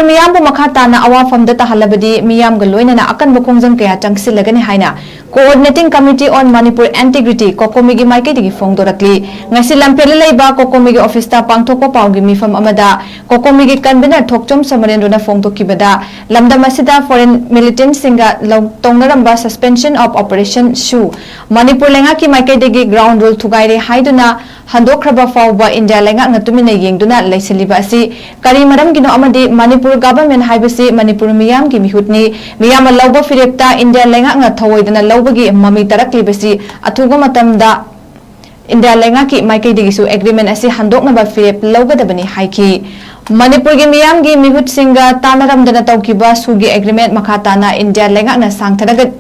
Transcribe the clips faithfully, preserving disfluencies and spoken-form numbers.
ꯃꯤꯌꯥꯝꯕꯨ ꯃꯈꯥ ꯇꯥꯅ ꯑꯋꯥꯐꯝꯗ ꯇꯥꯍꯜꯂꯕꯗꯤ ꯃꯤꯌꯥꯝꯒ ꯂꯣꯏꯅꯅ ꯑꯀꯟꯕ ꯈꯣꯡꯖꯪ ꯀꯌꯥ ꯆꯪꯁꯤꯜꯂꯒꯅꯤ ꯍꯥꯏꯅ Coordinating Committee on Manipur Integrity, ꯀꯣꯀꯣꯃꯤꯒꯤ ꯃꯥꯏꯀꯩꯗꯒꯤ ꯐꯣꯡꯗꯣꯔꯛꯂꯤ꯫ ꯉꯁꯤ ꯂꯝꯐꯦꯜꯗ ꯂꯩꯕ ꯀꯣꯀꯣꯃꯤꯒꯤ ꯑꯣꯐꯤꯁꯇ ꯄꯥꯡꯊꯣꯛꯄ ꯄꯥꯎꯒꯤ ꯃꯤꯐꯝ ꯑꯃꯗ ꯀꯣꯀꯣꯃꯤꯒꯤ convener ꯊꯣꯛꯆꯣꯝ ꯁꯣꯃꯣꯔꯦꯟꯗ꯭ꯔꯣꯅ ꯐꯣꯡꯗꯣꯛꯈꯤꯕꯗ, ꯂꯝꯗꯝ ꯑꯁꯤꯗ foreign militantꯁꯤꯡꯒ ꯂꯧ-, ꯇꯧꯅꯔꯝꯕ suspension of operation ꯁꯨ ꯃꯅꯤꯄꯨꯔ ꯂꯩꯉꯥꯛꯀꯤ ꯃꯥꯏꯀꯩꯗꯒꯤ ground rule ꯊꯨꯒꯥꯏꯔꯦ ꯍꯥꯏꯗꯨꯅ ꯍꯟꯗꯣꯛꯈ꯭ꯔꯕ ꯐꯥꯎꯕ ꯏꯟꯗꯤꯌꯥ ꯂꯩꯉꯥꯛꯅ ꯇꯨꯃꯤꯟꯅ ꯌꯦꯡꯗꯨꯅ ꯂꯩꯁꯤꯜꯂꯤꯕ ꯑꯁꯤ ꯀꯔꯤ ꯃꯔꯝꯒꯤꯅꯣ ꯑꯃꯗꯤ ꯃꯅꯤꯄꯨꯔ government ꯍꯥꯏꯕꯁꯤ ꯃꯅꯤꯄꯨꯔ ꯃꯤꯌꯥꯝꯒꯤ ꯃꯤꯍꯨꯠꯅꯤ, ꯃꯤꯌꯥꯝꯅ ꯂꯧꯕ ꯐꯤꯔꯦꯞꯇ ꯏꯟꯗꯤꯌꯥ ꯂꯩꯉꯥꯛꯅ ꯊꯧꯑꯣꯏꯗꯅ ꯂꯧꯕꯒꯤ ꯃꯃꯤ ꯇꯥꯔꯛꯂꯤꯕꯁꯤ ꯑꯊꯨꯕ ꯃꯇꯝꯗ ꯏꯟꯗꯤꯌꯥ ꯂꯩꯉꯥꯛꯀꯤ ꯃꯥꯏꯀꯩꯗꯒꯤꯁꯨ agreement ꯑꯁꯤ ꯍꯟꯗꯣꯛꯅꯕ ꯐꯤꯔꯦꯞ ꯂꯧꯒꯗꯕꯅꯤ ꯍꯥꯏꯈꯤ꯫ ꯃꯅꯤꯄꯨꯔꯒꯤ ꯃꯤꯌꯥꯝꯒꯤ ꯃꯤꯍꯨꯠꯁꯤꯡꯒ ꯇꯥꯟꯅꯔꯝꯗꯅ ꯇꯧꯈꯤꯕ ꯁꯨꯒꯤ agreement ꯃꯈꯥ ꯇꯥꯅ ꯏꯟꯗꯤꯌꯥ ꯂꯩꯉꯥꯛꯅ ꯁꯥꯡꯊꯔꯒ-,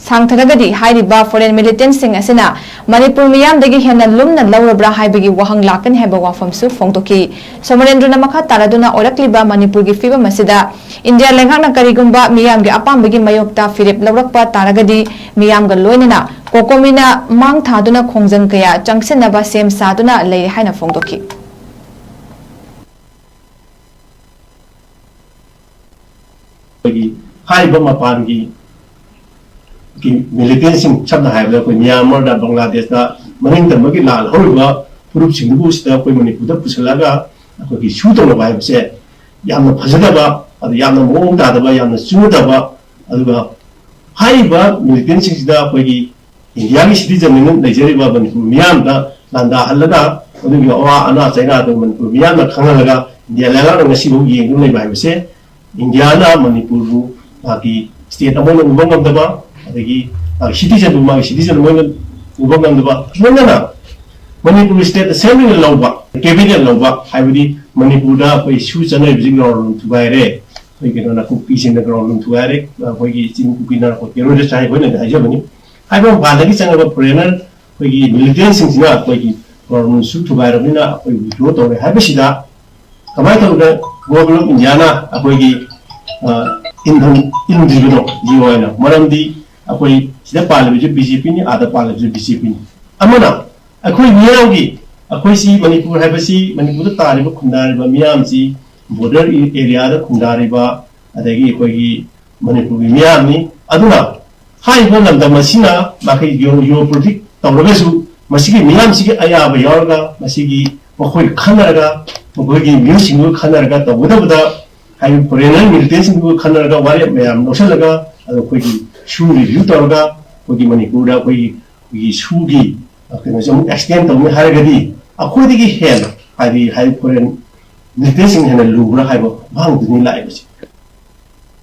ꯁꯥꯡꯊꯔꯒꯗꯤ ꯍꯥꯏꯔꯤꯕ foreign militantꯁꯤꯡ ꯑꯁꯤꯅ ꯃꯅꯤꯄꯨꯔ ꯃꯤꯌꯥꯝꯗꯒꯤ ꯍꯦꯟꯅ ꯂꯨꯝꯅ ꯂꯧꯔꯕ꯭ꯔꯥ ꯍꯥꯏꯕꯒꯤ ꯋꯥꯍꯪ ꯂꯥꯛꯀꯅꯤ ꯍꯥꯏꯕ ꯋꯥꯐꯝꯁꯨ ꯐꯣꯡꯗꯣꯛꯈꯤ꯫ ꯁꯣꯃꯣꯔꯦꯟꯗ꯭ꯔꯣꯅ ꯃꯈꯥ ꯇꯥꯔꯗꯨꯅ ꯑꯣꯏꯔꯛꯂꯤꯕ ꯃꯅꯤꯄꯨꯔꯒꯤ ꯐꯤꯕꯝ ꯑꯁꯤꯗ ꯏꯟꯗꯤꯌꯥ ꯂꯩꯉꯥꯛꯅ ꯀꯔꯤꯒꯨꯝꯕ ꯃꯤꯌꯥꯝꯒꯤ ꯑꯄꯥꯝꯕꯒꯤ ꯃꯥꯌꯣꯛꯇ ꯐꯤꯔꯦꯞ ꯂꯧꯔꯛꯄ ꯇꯥꯔꯒꯗꯤ ꯃꯤꯌꯥꯝꯒ ꯂꯣꯏꯅꯅ ꯀꯣꯀꯣꯃꯤꯅ ꯃꯥꯡ ꯊꯥꯗꯨꯅ ꯈꯣꯡꯖꯪ ꯀꯌꯥ ꯆꯪꯁꯤꯟꯅꯕ ꯁꯦꯝ ꯁꯥꯗꯨꯅ ꯂꯩꯔꯦ ꯍꯥꯏꯅ ꯐꯣꯡꯗꯣꯛꯈꯤ꯫ ꯑꯩꯈꯣꯏꯒꯤ ꯍꯥꯏꯔꯤꯕ ꯃꯄꯥꯟꯒꯤ ꯃꯤꯂꯤꯇꯦꯟꯁꯤꯡ, ꯁꯝꯅ ꯍꯥꯏꯔꯕꯗ ꯑꯩꯈꯣꯏ ꯃ꯭ꯌꯥꯟꯃꯥꯔꯗ, ꯕꯪꯒ꯭ꯂꯥꯗꯦꯁꯇ ꯃꯅꯤꯡ ꯇꯝꯕꯒꯤ ꯂꯥꯜ ꯍꯧꯔꯤꯕ ꯐꯨꯔꯨꯞꯁꯤꯡꯗꯨꯕꯨ ꯁꯤꯗ ꯑꯩꯈꯣꯏ ꯃꯅꯤꯄꯨꯔꯗ ꯄꯨꯁꯤꯜꯂꯒ ꯑꯩꯈꯣꯏꯒꯤ ꯁꯨ ꯇꯧꯅꯕ ꯍꯥꯏꯕꯁꯦ ꯌꯥꯝꯅ ꯐꯖꯗꯕ, ꯑꯗꯨ ꯌꯥꯝꯅ ꯃꯑꯣꯡ ꯇꯥꯗꯕ, ꯌꯥꯝꯅ ꯆꯨꯅꯗꯕ, ꯑꯗꯨꯒ ꯍꯥꯏꯔꯤꯕ ꯃꯤꯂꯤꯇꯦꯟꯁꯤꯡꯁꯤꯗ ꯑꯩꯈꯣꯏꯒꯤ ꯏꯟꯗꯤꯌꯥꯒꯤ ꯁꯤꯇꯤꯖꯟ ꯑꯣꯏꯅ ꯂꯩꯖꯔꯤꯕ ꯃꯅꯤꯄꯨꯔ ꯃꯤꯌꯥꯝꯗ ꯂꯥꯟꯗꯥꯍꯜꯂꯒ, ꯑꯗꯨꯒꯤ ꯑꯋꯥ ꯑꯅꯥ ꯆꯩꯅꯥꯗꯣ ꯃꯅꯤꯄꯨꯔ ꯃꯤꯌꯥꯝꯅ ꯈꯪꯍꯜꯂꯒ ꯏꯟꯗꯤꯌꯥ ꯂꯩꯉꯥꯛꯅ ꯉꯁꯤꯐꯥꯎ ꯌꯦꯡꯗꯨꯅ ꯂꯩꯕ ꯍꯥꯏꯕꯁꯦ, ꯏꯟꯗꯤꯌꯥꯅ ꯃꯅꯤꯄꯨꯔꯕꯨ ꯃꯥꯒꯤ ꯁ꯭ꯇꯦꯠ ꯑꯃ ꯑꯣꯏꯅ ꯎꯕ ꯉꯝꯗꯕ, ꯑꯗꯒꯤ ꯃꯥꯒꯤ ꯁꯤꯇꯤꯖꯟꯕꯨ ꯃꯥꯒꯤ ꯁꯤꯇꯤꯖꯟ ꯑꯃ ꯑꯣꯏꯅ ꯎꯕ ꯉꯝꯗꯕ, ꯂꯣꯏꯅꯅ ꯃꯅꯤꯄꯨꯔ ꯁ꯭ꯇꯦꯠ ꯑꯦꯁꯦꯝꯕ꯭ꯂꯤꯅ ꯂꯧꯕ, ꯀꯦꯕꯤꯅꯦꯠ ꯂꯧꯕ, ꯍꯥꯏꯕꯗꯤ ꯃꯅꯤꯄꯨꯔꯗ ꯑꯩꯈꯣꯏ ꯁꯨ ꯆꯠꯅꯔꯤꯕꯁꯤ ꯒ꯭ꯔꯥꯎꯟ ꯔꯨꯜ ꯊꯨꯒꯥꯏꯔꯦ, ꯑꯩꯈꯣꯏ ꯀꯩꯅꯣꯅ ꯀꯨꯀꯤꯁꯤꯡꯅ ꯒ꯭ꯔꯥꯎꯟ ꯔꯨꯜ ꯊꯨꯒꯥꯏꯔꯦ, ꯑꯩꯈꯣꯏꯒꯤ ꯆꯤꯡ ꯀꯨꯀꯤ ꯅꯥꯔꯛꯄ ꯇꯦꯔꯣꯔꯤꯁ ꯍꯥꯏ ꯑꯩꯈꯣꯏꯅꯗꯤ ꯍꯥꯏꯖꯕꯅꯤ꯫ ꯍꯥꯏꯕ ꯃꯄꯥꯟꯗꯒꯤ ꯆꯪꯉꯕ ꯐꯣꯔꯦꯅꯔ ꯑꯩꯈꯣꯏꯒꯤ ꯃꯤꯂꯤꯇꯦꯟꯁꯤꯡꯁꯤꯅ ꯑꯩꯈꯣꯏꯒꯤ ꯒ꯭ꯔꯥꯎꯟ ꯔꯨꯜꯁꯨ ꯊꯨꯒꯥꯏꯔꯕꯅꯤꯅ ꯑꯩꯈꯣꯏ ꯋꯤꯗ꯭ꯔꯣ ꯇꯧꯔꯦ ꯍꯥꯏꯕꯁꯤꯗ ꯀꯃꯥꯏꯅ ꯇꯧꯗꯅ ꯒꯣꯚꯔꯟꯃꯦꯟꯠ ꯑꯣꯐ ꯏꯟꯗꯤꯌꯥꯅ ꯑꯩꯈꯣꯏꯒꯤ, ꯑ, ꯏꯟꯊꯝ-, ꯏꯟꯗ꯭ꯔꯤꯕꯅꯣ ꯖꯤꯑꯣ ꯍꯥꯏꯅ? ꯃꯔꯝꯗꯤ ꯑꯩꯈꯣꯏ ꯁꯤꯗ ꯄꯥꯜꯂꯤꯕꯁꯨ ꯕꯤ ꯖꯦ ꯄꯤꯅꯤ, ꯑꯥꯗ ꯄꯥꯜꯂꯤꯕꯁꯨ ꯕꯤ ꯖꯦ ꯄꯤꯅꯤ꯫ ꯑꯃꯅ ꯑꯩꯈꯣꯏ ꯃꯤꯌꯥꯝꯒꯤ, ꯑꯩꯈꯣꯏꯁꯤ ꯃꯅꯤꯄꯨꯔ ꯍꯥꯏꯕꯁꯤ, ꯃꯅꯤꯄꯨꯔꯗ ꯇꯥꯔꯤꯕ ꯈꯨꯟꯗꯥꯔꯤꯕ ꯃꯤꯌꯥꯝꯁꯤ ꯕꯣꯔꯗꯔ ꯑꯦꯔꯤꯌꯥꯗ ꯈꯨꯟꯗꯥꯔꯤꯕ ꯑꯗꯒꯤ ꯑꯩꯈꯣꯏꯒꯤ ꯃꯅꯤꯄꯨꯔꯒꯤ ꯃꯤꯌꯥꯝꯅꯤ꯫ ꯑꯗꯨꯅ ꯍꯥꯏꯔꯤꯕ ꯂꯝꯗꯝ ꯑꯁꯤꯅ ꯃꯈꯣꯏ ꯖꯤꯑꯣ ꯄꯣꯂꯤꯇꯤꯛ ꯇꯧꯔꯒꯁꯨ, ꯃꯁꯤꯒꯤ ꯃꯤꯌꯥꯝꯁꯤꯒꯤ ꯑꯌꯥꯕ ꯌꯥꯎꯔꯒ, ꯃꯁꯤꯒꯤ ꯃꯈꯣꯏ ꯈꯟꯅꯔꯒ, ꯃꯈꯣꯏꯒꯤ ꯃꯤꯑꯣꯏꯁꯤꯡꯗꯨ ꯈꯟꯅꯔꯒ ꯇꯧꯒꯗꯕꯗ, ꯍꯥꯏꯔꯤꯕ ꯐꯣꯔꯦꯟꯅꯔ ꯃꯤꯂꯤꯇꯦꯟꯁꯤꯡꯗꯨ ꯈꯟꯅꯔꯒ, ꯋꯥꯔꯦꯞ ꯃꯌꯥꯝ ꯂꯧꯁꯤꯜꯂꯒ, ꯑꯗꯣ ꯑꯩꯈꯣꯏꯒꯤ ꯁꯨ ꯔꯤꯚ꯭ꯌꯨ ꯇꯧꯔꯒ, ꯑꯩꯈꯣꯏꯒꯤ ꯃꯅꯤꯄꯨꯔꯗ ꯑꯩꯈꯣꯏꯒꯤ, ꯑꯩꯈꯣꯏꯒꯤ ꯁꯨꯒꯤ, ꯑ, ꯀꯩꯅꯣꯁꯦ ꯑꯃꯨꯛ ꯑꯦꯛꯁꯇꯦꯟ ꯇꯧꯅꯤ ꯍꯥꯏꯔꯒꯗꯤ, ꯑꯩꯈꯣꯏꯗꯒꯤ ꯍꯦꯟꯅ, ꯍꯥꯏꯗꯤ, ꯍꯥꯏꯗꯤ ꯐꯣꯔꯦꯟ ꯃꯤꯂꯤꯇꯦꯟꯁꯤꯡ ꯍꯦꯟꯅ ꯂꯨꯕ꯭ꯔꯥ ꯍꯥꯏꯕ ꯋꯥꯍꯪꯗꯨꯅꯤ ꯂꯥꯛꯏꯕꯁꯦ꯫